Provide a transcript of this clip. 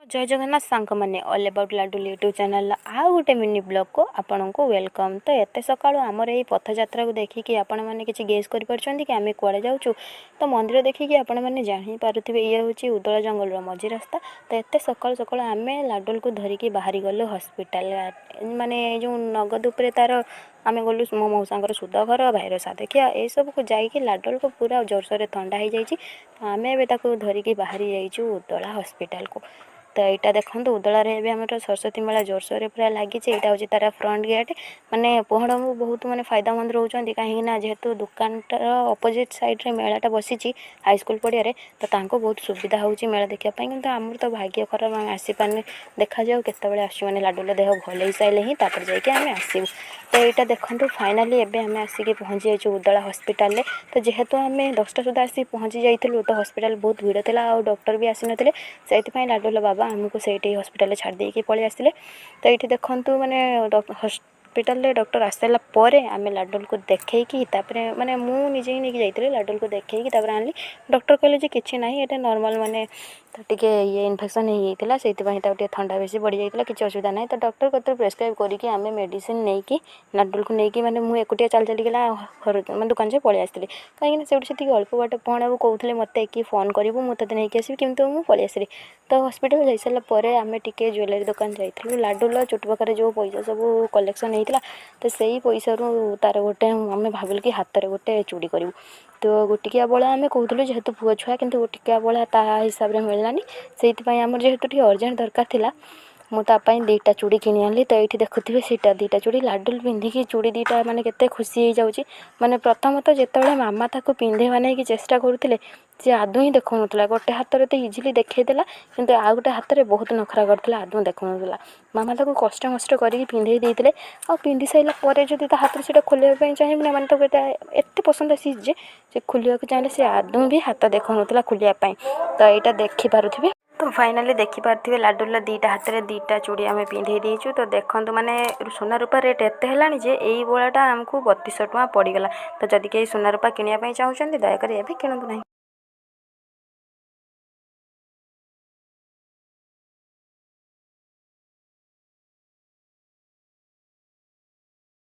ଜୟ ଜଗନ୍ନାଥ ସାଙ୍ଗମାନେ, all about ଲାଡୁଲ YouTube ଚ୍ୟାନେଲ୍ର ଆଉ ଗୋଟେ ମିନି ବ୍ଲଗ୍କୁ ଆପଣଙ୍କୁ welcome. ତ ଏତେ ସକାଳୁ ଆମର ଏଇ ପଥଯାତ୍ରାକୁ ଦେଖିକି ଆପଣମାନେ କିଛି ଗେସ୍ କରିପାରୁଛନ୍ତି କି ଆମେ କୁଆଡ଼େ ଯାଉଛୁ? ତ ମନ୍ଦିର ଦେଖିକି ଆପଣମାନେ ଜାଣିପାରୁଥିବେ, ଇଏ ହେଉଛି ଉଦଳା ଜଙ୍ଗଲର ମଝି ରାସ୍ତା। ତ ଏତେ ସକାଳୁ ସକାଳୁ ଆମେ ଲାଡୁଲକୁ ଧରିକି ବାହାରି ଗଲୁ ହସ୍ପିଟାଲ, ମାନେ ଏଇ ଯେଉଁ ନଗଦ ଉପରେ ତାର ଆମେ ଗଲୁ ମୋ ମଉସାଙ୍କର ସୁଧ ଘର, ଭାଇର ସାଧଖିଆ ଏସବୁକୁ ଯାଇକି ଲାଡୁଲକୁ ପୁରା ଜୋରସୋରରେ ଥଣ୍ଡା ହେଇଯାଇଛି। ତ ଆମେ ଏବେ ତାକୁ ଧରିକି ବାହାରି ଯାଇଛୁ ଉଦଳା ହସ୍ପିଟାଲକୁ। ତ ଏଇଟା ଦେଖନ୍ତୁ, ଉଦଳାରେ ଏବେ ଆମର ସରସ୍ୱତୀ ମେଳା ଜୋରସୋରରେ ପୁରା ଲାଗିଛି। ଏଇଟା ହେଉଛି ତାର ଫ୍ରଣ୍ଟ ଗେଟ୍। ମାନେ ପହଡ଼କୁ ବହୁତ ମାନେ ଫାଇଦାମନ୍ଦ ରହୁଛନ୍ତି, କାହିଁକିନା ଯେହେତୁ ଦୋକାନଟାର ଅପୋଜିଟ୍ ସାଇଡ଼୍ରେ ମେଳାଟା ବସିଛି ହାଇସ୍କୁଲ ପଡ଼ିଆରେ, ତ ତାଙ୍କୁ ବହୁତ ସୁବିଧା ହେଉଛି ମେଳା ଦେଖିବା ପାଇଁ। କିନ୍ତୁ ଆମର ତ ଭାଗ୍ୟ ଖରାପ, ଆମେ ଆସିପାରୁନି। ଦେଖାଯାଉ କେତେବେଳେ ଆସୁଛୁ, ମାନେ ଲାଡୁର ଦେହ ଭଲ ହେଇସାରିଲେ ହିଁ ତାପରେ ଯାଇକି ଆମେ ଆସିବୁ। ତ ଏଇଟା ଦେଖନ୍ତୁ, ଫାଇନାଲି ଏବେ ଆମେ ଆସିକି ପହଞ୍ଚି ଯାଇଛୁ ଉଦଳା ହସ୍ପିଟାଲରେ। ତ ଯେହେତୁ ଆମେ 10ଟା ସୁଦ୍ଧା ଆସିକି ପହଞ୍ଚି ଯାଇଥିଲୁ, ତ ହସ୍ପିଟାଲ ବହୁତ ଭିଡ଼ ଥିଲା ଆଉ ଡକ୍ଟର ବି ଆସିନଥିଲେ। ସେଇଥିପାଇଁ ଲାଡୁର ବାବା ଆମକୁ ସେଇଠି ହସ୍ପିଟାଲରେ ଛାଡ଼ି ଦେଇକି ପଳେଇ ଆସିଲେ। ତ ଏଇଠି ଦେଖନ୍ତୁ, ମାନେ ହସ୍ପିଟାଲରେ ଡକ୍ଟର ଆସିସାରିଲା ପରେ ଆମେ ଲାଡୁଲକୁ ଦେଖେଇକି, ତାପରେ ମାନେ ମୁଁ ନିଜେ ହିଁ ନେଇକି ଯାଇଥିଲି, ଲାଡୁଲକୁ ଦେଖେଇକି ତାପରେ ଆଣିଲି। ଡକ୍ଟର କହିଲେ ଯେ କିଛି ନାହିଁ, ଏଇଟା ନର୍ମାଲ୍, ମାନେ ତ ଟିକେ ଇଏ ଇନଫେକ୍ସନ୍ ହେଇଯାଇଥିଲା, ସେଇଥିପାଇଁ ତାକୁ ଟିକେ ଥଣ୍ଡା ବେଶୀ ବଢ଼ିଯାଇଥିଲା, କିଛି ଅସୁବିଧା ନାହିଁ। ତ ଡକ୍ଟର କତିରୁ ପ୍ରେସକ୍ରାଇବ୍ କରିକି ଆମେ ମେଡ଼ିସିନ୍ ନେଇକି ଲାଡୁଲକୁ ନେଇକି, ମାନେ ମୁଁ ଏକୁଟିଆ ଚାଲି ଚାଲିକିନା ଘର ମାନେ ଦୋକାନ ଯାଏ ପଳେଇ ଆସିଥିଲି, କାହିଁକିନା ସେଇଠୁ ସେତିକି ଅଳ୍ପ ବାଟ। କ'ଣ କହୁଥିଲେ ମୋତେ କି ଫୋନ୍ କରିବୁ, ମୁଁ ତୋତେ ନେଇକି ଆସିବି, କିନ୍ତୁ ମୁଁ ପଳେଇ ଆସିଲି। ତ ହସ୍ପିଟାଲ ଯାଇସାରିଲା ପରେ ଆମେ ଟିକେ ଜୁଏଲାରୀ ଦୋକାନ ଯାଇଥିଲୁ। ଲାଡୁଲ ଚୁଟି ପାଖରେ ଯେଉଁ ପଇସା ସବୁ କଲେକ୍ସନ୍ ହେଇଥିଲା, ତ ସେଇ ପଇସାରୁ ତାର ଗୋଟେ ଆମେ ଭାବିଲୁ କି ହାତରେ ଗୋଟେ ଚୁଡ଼ି କରିବୁ। ତ ଗୋଟିକିଆ ବଳା ଆମେ କହୁଥିଲୁ, ଯେହେତୁ ପୁଅ ଛୁଆ, କିନ୍ତୁ ଗୋଟିକିଆ ବଳା ତା ହିସାବରେ ମିଳିଲାନି। ସେଇଥିପାଇଁ ଆମର ଯେହେତୁ ଟିକେ ଅର୍ଜେଣ୍ଟ ଦରକାର ଥିଲା, ମୁଁ ତା ପାଇଁ 2ଟା ଚୁଡ଼ି କିଣି ଆଣିଲି। ତ ଏଇଠି ଦେଖୁଥିବେ, ସେଇଟା 2ଟା ଚୁଡ଼ି। ଲାଡୁଲ ପିନ୍ଧିକି ଚୁଡ଼ି 2ଟା ମାନେ କେତେ ଖୁସି ହେଇଯାଉଛି। ମାନେ ପ୍ରଥମତଃ ଯେତେବେଳେ ମାମା ତାକୁ ପିନ୍ଧେଇବା ନେଇକି ଚେଷ୍ଟା କରୁଥିଲେ, ସେ ଆଦୌ ହିଁ ଦେଖାଉନଥିଲା। ଗୋଟେ ହାତରେ ତ ଇଜିଲି ଦେଖେଇଦେଲା, କିନ୍ତୁ ଆଉ ଗୋଟେ ହାତରେ ବହୁତ ନଖରା କରୁଥିଲା, ଆଦୌ ଦେଖାଉନଥିଲା। ମାମା ତାକୁ କଷ୍ଟ ମଷ୍ଟ କରିକି ପିନ୍ଧେଇ ଦେଇଥିଲେ। ଆଉ ପିନ୍ଧି ସାରିଲା ପରେ ଯଦି ତା ହାତରୁ ସେଇଟା ଖୋଲିବା ପାଇଁ ଚାହିଁବୁ ନା, ମାନେ ତାକୁ ଏଇଟା ଏତେ ପସନ୍ଦ ଆସିଛି ଯେ ସେ ଖୋଲିବାକୁ ଚାହିଁଲେ ସେ ଆଦୌ ବି ହାତ ଦେଖାଉନଥିଲା ଖୋଲିବା ପାଇଁ। ତ ଏଇଟା ଦେଖିପାରୁଥିବେ। ତ ଫାଇନାଲି ଦେଖିପାରୁଥିବେ, ଲାଡୁର 2ଟା ହାତରେ 2ଟା ଚୁଡ଼ି ଆମେ ପିନ୍ଧେଇ ଦେଇଛୁ। ତ ଦେଖନ୍ତୁ, ମାନେ ସୁନା ରୂପା ରେଟ୍ ଏତେ ହେଲାଣି ଯେ ଏଇ ବଳାଟା ଆମକୁ 3200 ଟଙ୍କା ପଡ଼ିଗଲା। ତ ଯଦି କେହି ସୁନା ରୂପା କିଣିବା ପାଇଁ ଚାହୁଁଛନ୍ତି, ଦୟାକରି ଏବେ କିଣନ୍ତୁ ନାହିଁ।